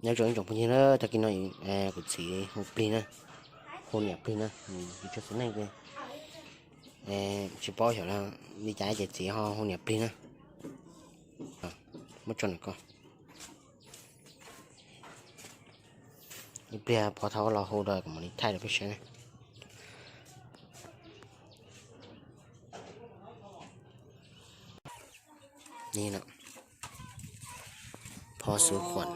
Nyob zoo ib tsoom phooj ywg na, tag kis no kuv txiv hu plig na, hu niam plig na, tsis tshua xav neej ces tsis paub xyov li cas ces txiv ho hu niam plig na. Muab tso na koj. Ib pliag pov thawj los hu rau kuv mam li thaij rau peb saib na. Ni no, pog Xwv Khuam.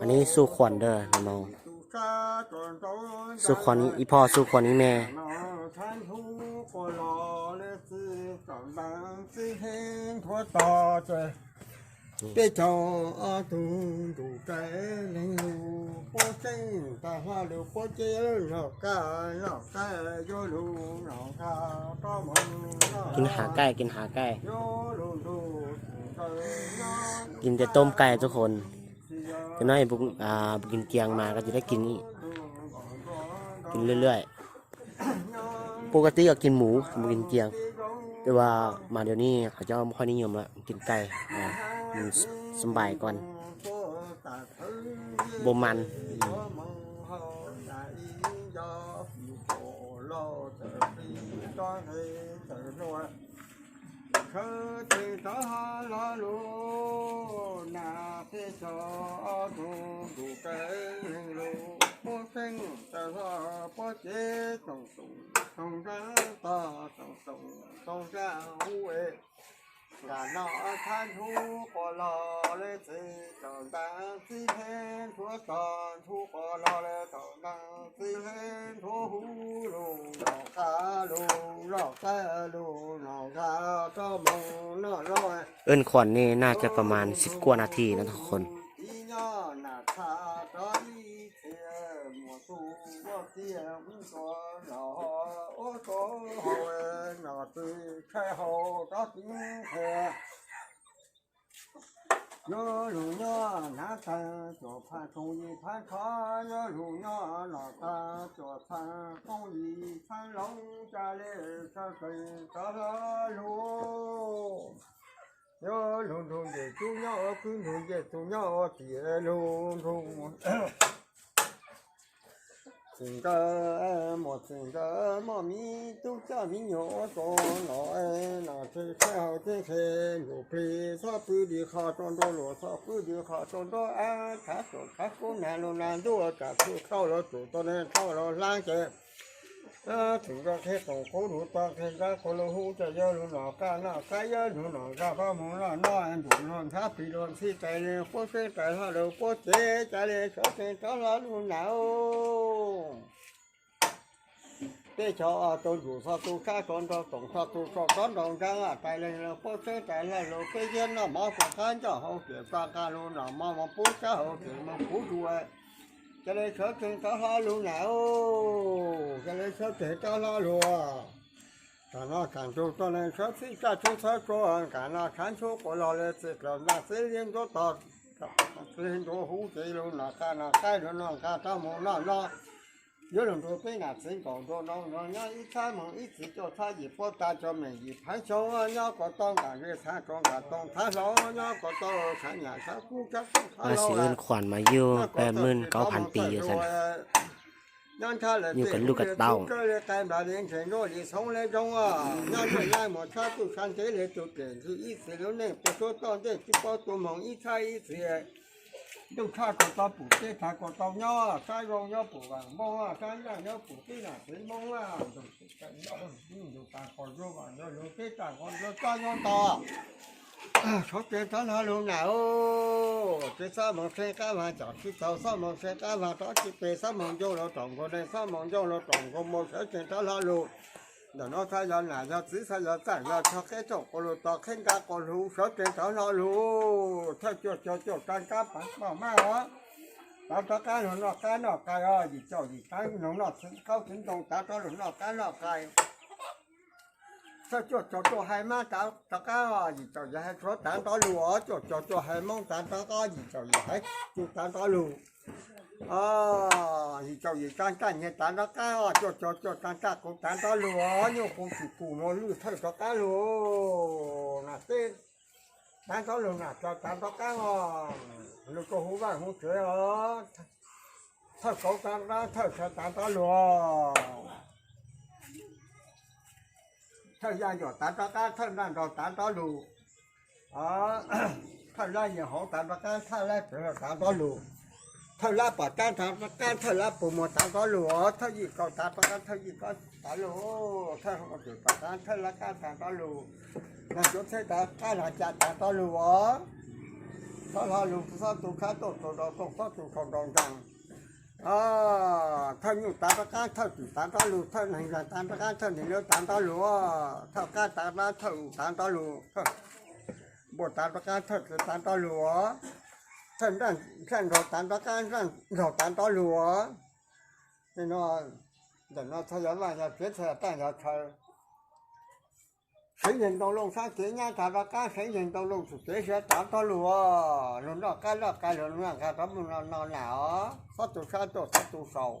Aw, ni Xwv Khuam ntawd no, Xwv Khuam ib pog, Xwv Khuam ib me. Peb caug ob tug ntus rais leeg lug puab tseeb tas hlo lug puab ceb lug noj kab noj kab yuav lug noj kab rov moog noj. Kis hav kaij, kis hav kaij. Kis tes toob kaij tub qhua. Cov no puas kis kiag mas koj tsis tau kis, kis lwj lwj. Puab koj tib yuav kis mus, mus kis kiag. Tab sis mas dua ni qhov coj muaj qhov nyuam lawm kis kaij, xab npais koj, npau mas. Sawv tsees rov hlo lug na, peb caug ob tug ntus rais leeg lug puab tseeb tas hlo puab ceb toom toom toom nraag tog toom toom toom nraag huv es, nkag noj thab ntsuj quas los le txiv tsaus ntaag txib hle ntsuav tog ntsuj quas los le tsaus ntaag txib hle ntsuav huv lug noj kab lug noj kab lug noj kab rov moog noj lawm. Ej Khuam ne, naj ca pas mas sib kuaj nas thi na tub qhua. Ib nyob nas txha rov ib txhia, muam tug ua txiag ub tsuav los ua tsuav hau, nom txwv tshaib hau rov txwv qhia. Yuav lug nyob hnav txheej cuam phaj tshooj yim phaj tsho, yuav lug nyob nom txha cuam txheej tshooj yim txheej loo, ca le sawv tsees rov hlo lug. Yuav lug nrug ncej tub nyob ua kwv, nrug ncej tub nyob ua tij, lug nrug txwm nkawd muam txwm nkawd muaj miv tub coj miv nyuam ua tsaug nom, nom txwv tshaib hau txwv qhia, nrug plig txhob pw dim qho rua nruab luas, txhob pw dim qho rua nruab av, tshav suam tshav kub nag lug nag ntuj, tsam txhua thaum lug tsum tau ne thaum lug hlab ces txwm nkawd qhia toom qub lug tog qhia nrab qhuav lug huv, ces yuav lug nom kab noj kab, yuav lug nom nkag rov moog noj noj, nrug lug nthab plig lug ntxhib rais le puab tseeb tas hlo lug puab ceb, ca le sawv tsees rov hlo lug na. Peb caug ob tug ntus txog tug sab tso nrau toom, txog tug tso rov nrau nraag rais leeg lug puab tseeb tas hlo lug peb ziab noj mov puag qab ncauj hauv ces txog nqag lug nom mov moog puab sab hauv ces moog puv zus. Ca le sawv tsees rov hlo lug na. Ca le sawv tsees rov hlo lug. Tam no tsam nrug tuab neeg sawv txhij tsaj tshoob txhawb tsua, nkag noj tshav ntsuab quas los le txiv tsaus ntaag txib hle ntsuav tog, txib hle ntsuav huv ces lug nom kab noj kab, lug noj nkag rov moog noj noj. Yuav lug nrug peb nam txiv nkaum nrug noo nyob ib txhab moog ib txhis cuaj txhab yim puab tag, cov meem yim phaav xyoo nyob ko taub nkaam ze txhab tso nkaam too txhab hlau, nyob ko taub tshav nyam tshav kub tshav tooj tshav hlau, Ej Khuam mas yug peb mej kaub phaav pis yug txhab nyob nrha lawm yug tej kab lug huv kab le tau tub kawg le qai nplas le ntseg nruab li xoob le zoo, nyob nrug laib muas tshab tuj tshav ntev le tug tes ntxwg ib txhis lub neej puag suab toj ntej tsi paub tu moog ib txhab ib txhis. Ntuj tshaj ko tau pum teb thav ko tau nyob, sab zoo nyob pum vaam npoob, sab yaaj nyob pum teb nam txiv Moob, ntug tas qhov zug vaam yog lug teb tas qhov zug toj nyob tog. Sawv tsees rov hlo lug nam, tsi xob moog tshee qab vaag cov tsi tau, xob moog tshee qab vaag rov tsi pem, xob moog ncauj lug roos nkaus neeg, xob moog ncauj lug roos nkaus mus, sawv tsees rov hlo lug. Ntawm nuav txhaj yog nam yog txiv, txhaj yog txaaj yog tsho, qheb tsaum quas lug tog, qheb nqaj quas lug, sawv tsees rov hlo lug. Thawj cuaj cuaj cuaj rov nqaj pav maj maj os, tav rov qab lug noj qab noj qai os, yim caum yim tav lug noj txheeb qaub txheeb ntoo, tav rov lug noj qab noj qai. Thawj cuaj caug cuaj hais Hmoob tav rov qab, yim caum yim hais Suav tav nrov lug os. Cuaj caug cuaj hais Hmoob tav rov qab, yim caum yim hais Tswv tav nrov lug. Yim caum yim tsaa nraj nyiag tav nrov qab, cuaj caug cuaj tsaa nraj kuv tav nrov lug os. Nyuj qus tsim kus mos lwj thawj rov qab lug. Nam teb tav nrov lug, nam tsaws tav nrov qab os. Lug rua huv vaaj huv tsev os. Thawj kauv tav nrov qab, thawj sawv tav nrov lug os. Thawj yaj yuam tav nrov qab, thawj nraj nraug tav nrov lug. Thawj lab yim hauv tav nrov qab, thawj lab tsav tav nrov lug. Thawj lab pom taab tav nrov qab, thawj lab puag muag tav nrov lug os. Thawj yij kaus tav nrov qab, thawj yij kaus tav lug. Thawj hau tswm tav nrov qab, thawj lab qab tav nrov lug. Naag cuav txheb tav qab, naag ca tav nrov lug os. Xob hlo lug, xob tu tshab tuaj rua rau tooj, xob tu khau rau nraag. Thawj nyuj tav nrov qab, thawj twm tav nrov lug. Thawj neeg nraag tav nrov qab, thawj neeg lawv tav nrov lug. Thawj qab tav nrov qab, thawj u tav nrov lug. Thawj npua tav nrov qab, thawj txiv tav nrov lug. Thawj nraj nraug tav nrov qab, nraj nraug tav nrov lug. Ntawm no txhaj yog vaaj yog tsev, txhaj yog taaj yog chaw. Seev yeeg ntoo looj sab kev nyab tav nrov qab, seev yeeg ntoo looj txug kev siav tav nrov lug. Lug noj qab noj qai, lug noj nqaij rov mus no no nam os. Xob tu sab tuaj, xob tu saum.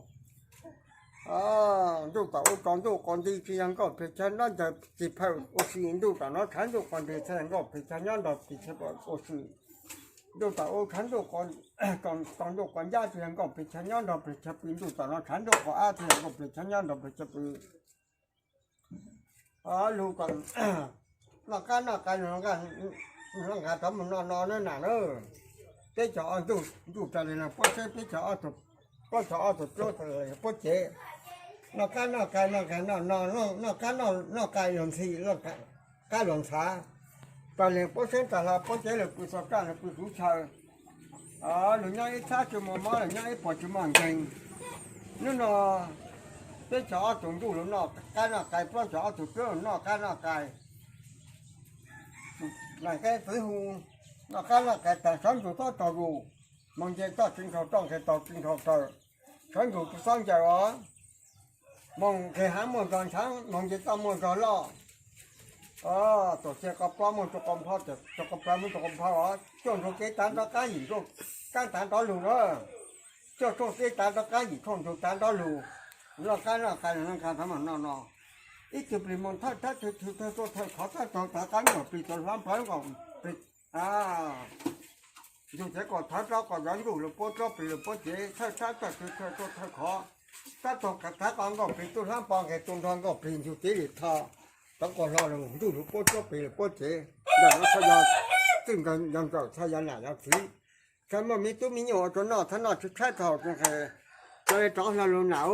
Ntuj tom ub tsaus ntuj quas nti, tsis yog nkauj plig chaw nyob nrag tsis phawj ua si. Ntuj tom no tshav ntuj quas nti, tsis yog nkauj plig chaw nyob nrag tsis phawj ua si. Ntuj tom ub tshav ntuj, tsaus ntuj quas ncab, tsis yog nkauj plig chaw nyob nrag plig chaw pw. Ntuj tom no tshav ntuj quas ab, tsis yog nkauj plig chaw nyob nrag plig chaw pw. Lug kom noj qab noj qai, noj nqaij rov mus no no nawb nam nawb. Peb caug ob ntuj, ntuj tas li no puab seeb, peb caug ob tug, plaub caug ob tug cuab tas li puab cev. Noj qab noj qai, noj qab noj no, noj qab noj qai luag ntxhi, qab luag ntxhav. Tas li puab seeb tas hlo puab cev, lug pw xov raj, lug pw huv chaw. Lug nyob ib txhab tsis muaj mob, lug nyob ib puag tsis muaj nkeeg. Hnub no peb caug ob tug ntuj lug noj qab noj qai, plaub caug ob tug cuab lug noj qab noj qai. Leej keeb txwv hu, noj qab noj qai taag, sawv ntsug xob taug zug, moog nce txoj tsis nkhaus, txoj nkhaus taug tsis nkhaus taw, sawv ntsug tsis xob ncaws os. Moog nqeg haav muaj zog ntshav, moog nce txoj muaj zog loj. Tuam txia qo plob muaj rua qo npho, tuam txia qo plawv muaj rua qo npho os. Cuaj ntsug kev tav nrov qab, yim ntsug kaab tav nrov lug lawm. Cuaj tshooj kev tav nrov qab, yim tshooj ntsug tav nrov lug. Noj qab noj qai, noj qab noj no. Ib tug plig moog thawj thawj tug, tug thawj tuaj thawj khov, thawj taug tav qab nkaus plig, taug hlab nplawv nkaus plig. Ntsug cev kom thawv rov kom zov ntuj lug puab cuab plig lug puab cev, thawj thawj tug, tug thawj tuaj thawj khov, thawj taug tav qab nkaus plig, tug hlab npo nqeg tug nrog nkaus plig, ntsug cev li tho, rov kom hlo lug ntuj lug puab cuab plig lug puab cev. Ntawm no txhaj yog txwj nkaus yog nkaus, txhaj yog nam yog txiv, txhaj muaj me tub me nyuam ua rua noj, txhaj noj tsis tshaib txhaj haus tsis nqhis, ca le rov hlo lug nam.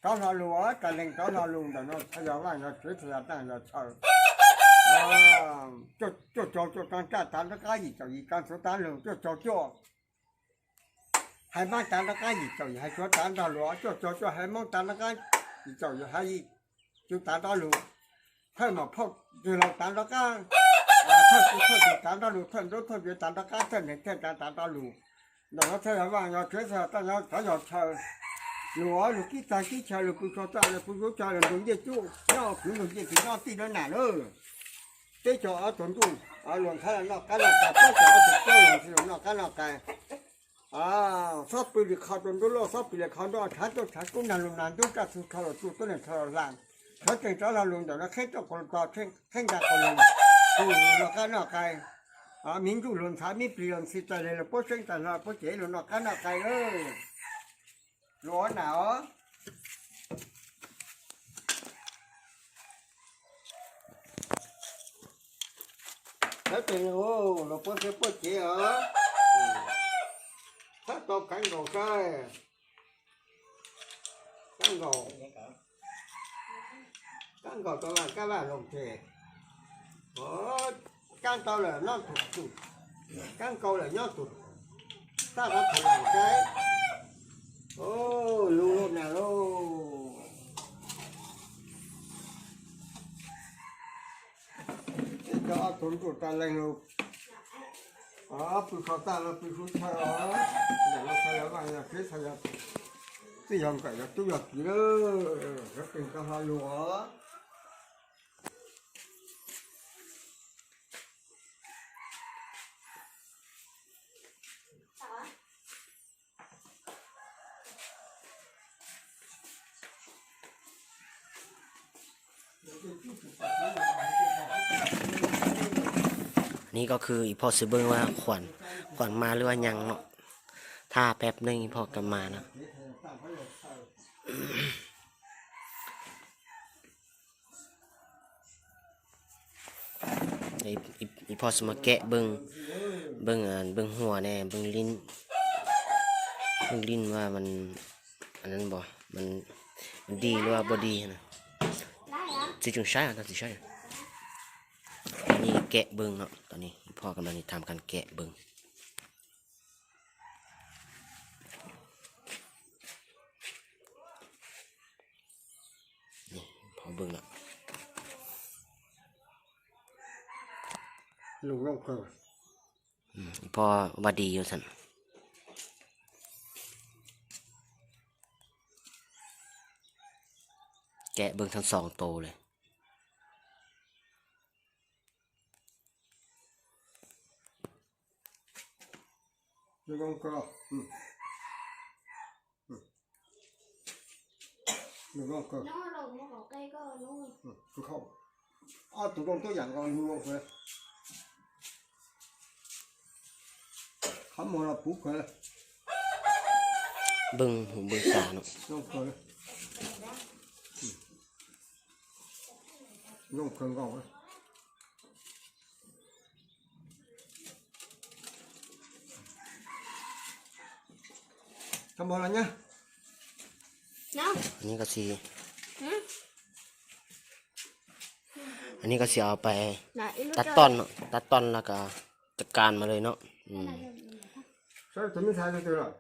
Rov hlo lug, tas leeg rov hlo lug. Ntawm no txhaj yog vaaj yog tsev, txhaj yog taaj yog chaw. Cuaj caug cuaj tsaa nraj tav nrov qab, yim caum yim tsaa Suav tav lug. Cuaj caug cuaj hais Hmoob tav nrov qab, yim caum yim hais Suav tav nrog lug. Cuaj caug cuaj hais Hmoob tav nrov qab, yim caum yim hais Tswv tav nrog lug. Thawj mom phauj Tswv Laug tav nrov qab, thawj tug thawj tug tav nrog lug, thawj nraug thawj ntsuag tav nrov qab, thawj neeg thawj ntsaa tav nrog lug. Ntawm no txhaj yog vaaj yog tsev, txhaj yog taaj yog tsav yog chaw. Lug lug kib txag kib chaw, lug pw tsaug txaj, lug pw zuv tsaug, lug nrug ncej cub nyob, lug nrug ncej tug nyob tij nab nam lawm. Peb caug ob tug ntuj, lug ntxhab noj qab noj qai, plaub caug ob tug plaub lug ntxhi lug noj qab noj qai. Xob pw li qho rua nruab loj, xob pw li qho nruab, tshav tuaj tshav kub, nag lug nag ntub, raj txhua rho lug txhua, tuab neeg rho lug hla, sawv tsees rov hlo lug. Ntawm no qheb roj kaus lug to, qheb nkaag kaus lug, lug noj qab noj qai. Miv ntsuj lug ntxhav, miv plig lug ntxhi, tas li lug puab seeb tas hlo puab cev, lug noj qab noj qai lawm. Lug ua nam os. Sawv tsees lug puab seeb puab cev os. Txhaj tau kaav nkaus saib. Kaav nkaus, kaav nkaus tau laj kab vaj loog tseg. Kaav tau lawm nyob tug, kaav nkaus lawm nyob tug, txhaj tau thaum lawm saib. Lug lug nam lauj. Peb caug ob tug ntuj tas leeg lug, pw sau txaj los pw suv chaw os. Ntawm no txhaj yog vaaj yog tsev, txhaj yog txij yog nkawm yog tub yog kiv lawm. Sawv tsees rov hlo lug os. Ni ko kws ib phoj xwb, npawj ua khuam, khuam mas lub ua nyaas no, thaj peb neeg ib phoj ka mas na. Ib phoj xwb mas keb npawj, npawj, npawj huam ne, npawj lij, npawj lij ua, a, npawj di lub ua npawj di na. Txiv tseem saib, txiv saib. Ni keb npawj no, ib phoj kam ni tham kas keb npawj. Phoj npawj no. Phoj npawj di yuav xav keb npawj thaj xoos tau le. Ob tug zoo tuab yam nkaus, lug zoo kawg. Qhov muag los puv kawg. Npawj huam npawj tas no. Zoo kawg. Zoo kawg nkaus. Tau mog los nyab. Ni ko xwb, ni ko xwb pais tab toj, tab toj los ko, cov kas mas le no. Saib tus me ntxhais tus twg lawm?